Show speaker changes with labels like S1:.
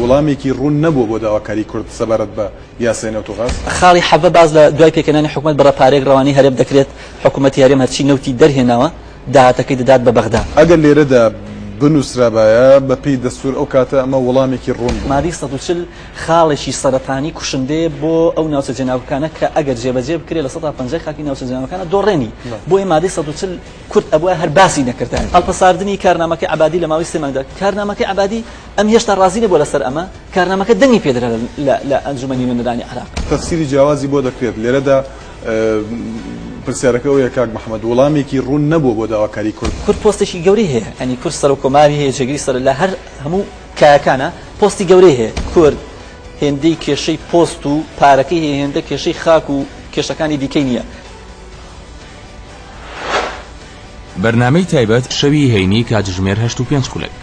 S1: وڵامێکی ڕوون نەبووە بۆ داواکاری کورد سەبارەت بە یاسای نەوت و غاز.
S2: خاڵی حەڤە باس لە دوای پێکهێنانی حکومەت بڕە پارەیەک ڕەوانەی هەرێم دەکرێت، حکومەتی هەرێم هەرچی نەوتی دەرهێناوە داهاتەکەی دەدات بە بەغدا.
S1: ئەگەر لێرەدا بنووسرابایە بە پێی دەستوور ئەو کاتە ئەمە وڵامێکی ڕوون بوو.
S2: مادەی 140 خاڵێکی سەرەتانی کوشندەیە بۆ ئەو ناوچە جێناوکانە کە ئەگەر جێبەجێ بکرێت 50% خاکی ناوچە جێناوکانە دۆڕێنی، بۆیە مادەی 140 کورد ئەبوایە هەر باسی نەکردایە. هەڵپەساردنی کارنامەکەی عەبادی لە ماوەی سێ مانگدا، کارنامەکەی عەبادی ئەم هێشتا ڕازی نەبووە لەسەر ئەمە، کارنامەکە دەنگی پێدرا لە ئەنجومەنی نوێنەرانی عێراق.
S1: تەفسیری جیاوازی بۆ دەکرێت، لێرەدا پرسیارەکە ئەوەیە کاک محەمەد وڵامێکی ڕوون نەبووە بۆ داواکاری کورد.
S2: کورد پۆستێکی گەورەی هەیە، یانی کورد سەرۆک کۆماری هەیە، جێگری سەرۆک لە هەر هەموو کایەکانا پۆستی گەورەی هەیە، کورد هێندەی کێشەی پۆست و پارەکەی هەیە هێندە کێشەی خاک و کێشەکانی دیکەی نییە.
S3: بەرنامەی تایبەت شەوی هەینی کاتژمێر هەشت و پێنج خولەک.